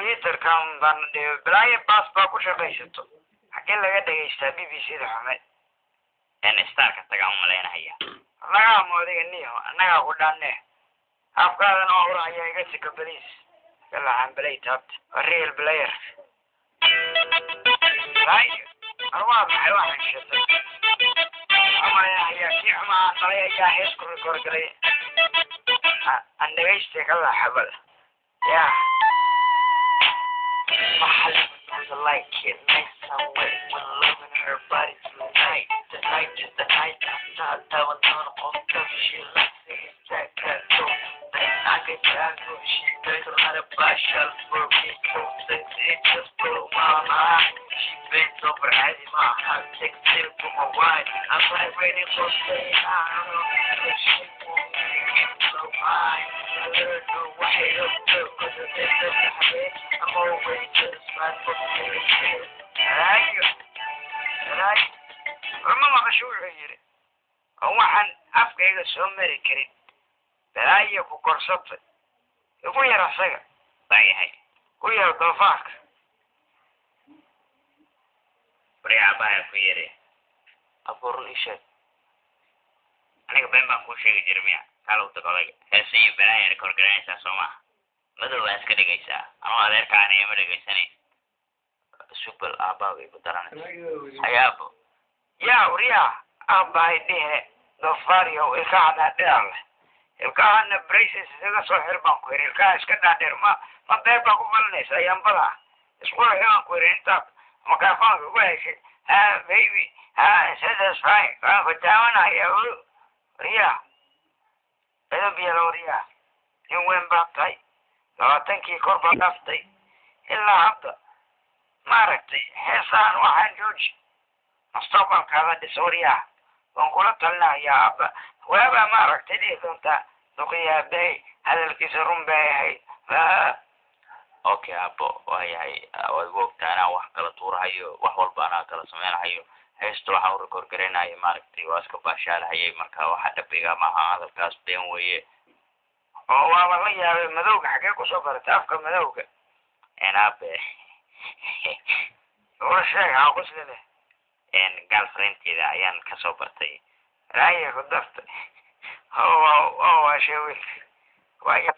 Computerkan baan balaayo baas baa ku shaqaysato. Xaggee laga dhegaystaa BBC da xumed? Starka tagaan u malaynahaya. Annagaa moodiga niyo, annagaa ku dhaanne. Afkaadana waa uraya, iga sika baliis. Yalla balay taabta. Waa real player. Balaayo. War waa maxay waxaan shatay? Waxaan malaynayaa kii xumaa aan dhalay ayaa hees ku record galay. Aan dhegaystay ka laaxabada. Yaa. My Hollywood was like it, nice and wet when loving her body tonight. Tonight is the night I'm not down on off. She likes it, that cat so I get that she does a lot of shells for me, so sexy, it just blew my mind. She bends over, adding my hot textile for my wine. I'm like ready for say I don't know, but she won't get so mine. I let her know why up to, 'cause I think that's the habit. I'm always satisfied for me. Balaayo. Balaayo. War ma maqasho wuxuu yidhi? Oo waxaan afkayga soo mari karin. Balaayo ku korsatay. Igu yar asaga. Waayahay. Ku yar doofaarka. Wari aabbaha ku yiri. Abuurun ii sheeg. Aniga been baan kuu sheegi jira miya? Kaala u tag odayga. Heese iyo balaaya record garanaysaa, soo maaha? Madow baa iska dhigaysaa. Anoo adeerkaana ima dhegaysanaysa. Subal aabbaaga igu daranaysa. Hayaabo. Yaa wariyaa, aabbahay dhihe doofaaryow, ilkaha dhaadheer leh. Ilkahana braces isaga soo xir baan ku yidhi. Ilkaha iska dhaadheer, ma beer baa ku falinaysa ayambada. Isqurxi baan ku yidhi intaad microphoneka ku heshay. Ha baby, ha satisfy, waan ku daawanaya. Wariyaa, edab yeelo wariyaa. Nin weyn baad tahay, 20kii kor baa dhaaftay ilaa hadda. Maaragtay, heesahan waxaan jooji, mustaqbalkaada dhis wariyaa. Waan kula talinayaa abba. Waabaa maaragtay dhihi doontaa duqiyaabey hadalkiisa run bay ahayd. Okay aabbo, waayahay, waad ogtaa anaa wax kala tuurahayo, wax walba anaa kala samaynahayo. Heesta waxaan u record garaynaya, maaragtay, waa iska baashaalahayay. Marka waxa dhabiga maaha, hadalkaas been weeye. Oo waaba la yaabay, madowga xaggee kusoo baratay afka madowga? Aabe. Ula sheeg, haa qusli leh. Girlfriendkeeda ayaan kasoo bartay. Raaya ku dartay. Oo waa waashay wiilka. Waa.